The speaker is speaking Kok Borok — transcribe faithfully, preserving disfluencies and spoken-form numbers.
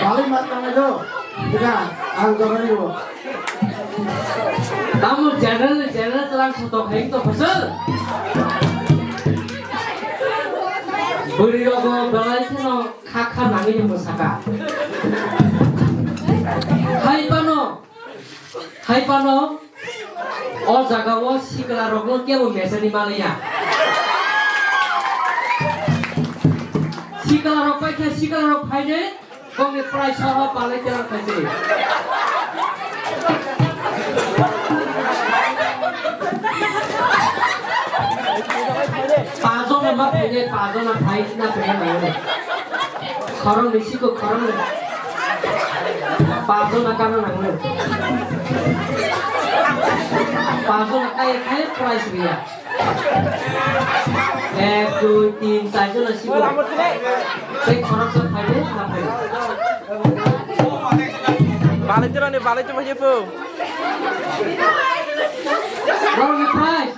Balai mat nangnai do. Bida, ang jorani bo. Tamo general, general tlang sotok heng to phasal. Bwrwi rogo belai kheno kha kha nangwi ni mwsaka. Hai pano, hai pano, o jaga o sikla rokno kebo mesani maliya. Sikla rok pai khe sikla rok phainwi. Kongni price soho palai tela khaisi. Pajon ma phai de, pajon ma phai na phai na. Khorong ni siko khorong ni. Pajon ma kana nang. Pajon ma kai kai price riya. Ek, dui, tin, char jon asi bo. Tei khoroksa phaide, na phaide. Balai tira ni, balai tira ni po. Bro, ni prize.